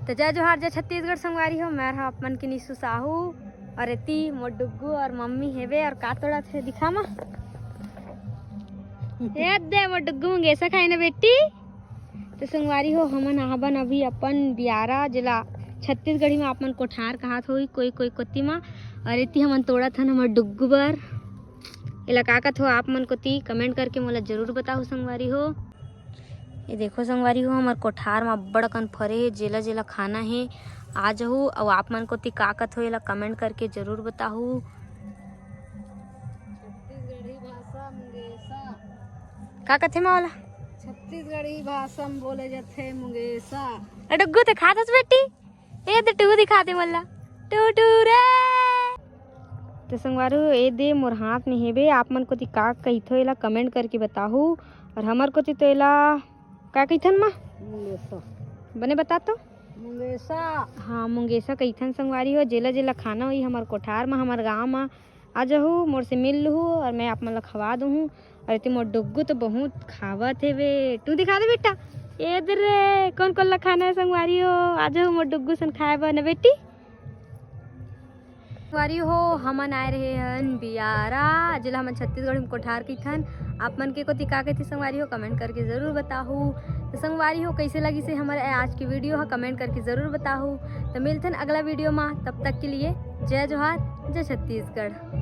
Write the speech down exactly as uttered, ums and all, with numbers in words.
तो जय जोहार, जय छत्तीसगढ़ संगवारी हो। मैं ह आप मन के निशु साहू और एती मोर डुग्गू और मम्मी हेबे और का तोड़त हे दिखा मा। ए दे मोर डुग्गू मुंगेसा खाई ना बेटी। तो संगवारी हो, हमन आहबन अभी अपन बियारा, जेला छत्तीसगढ़ी में आप मन कोठार कहात होई कोई कोई कोती मा, और एती हमन तोड़त हन हमर डुग्गू बर। एला का कथो आप मन कोती comment करके मोला जरूर बताहू संगवारी हो। ये देखो संगवारी हो, हमर कोठार मा अब्बड़ अकन फरे हे, जेला जेला खाना हे आ जहू। अउ आप मन कोती का कथो, एला comment करके जरूर बताहू। छत्तीसगढ़ी भाषा मुंगेसा। का कथे मा वाला? छत्तीसगढ़ी भाषा में बोले जाथे मुंगेसा। ए डुग्गू, ते खात हस बेटी? ए दे टू दिखा दे मोला। टू टू रे। तो संगवारी हो, ए दे मोर हाथ में हेबे, आप मन कोती का कहिथो, एला comment करके बताहू। और हमर कोती तो एला का कहिथन मा? मुंगेसा। बने बता तो। मुंगेसा। हाँ, मुंगेसा कहिथन संगवारी हो। जेला जेला खाना होई हमर कोठार मा, हमर गांव मा आ जहू, मोर से मिल लहू और मैं आप मन ला खवा दूहूँ। और एती मोर डुग्गू तो बहुत खावत हेबे। तू दिखा दे बेटा, ए दे रे, कौन कौन ला खाना है संगवारी हो, आ जहू मोर डुग्गू सन खाए बर ना बेटी। संगवारी हो, हमन आए रहे हन बियारा, जेला हमन छत्तीसगढ़ी में कोठार कहिथन। आप मन के कोती का कहिथे संगवारी हो, comment करके जरूर बताहू। तो संगवारी हो, कैसे लगिसे हमर आज की video ह, comment करके जरूर बताहू। तो मिलथन अगला video मा, तब तक के लिए जय जोहार, जय छत्तीसगढ़।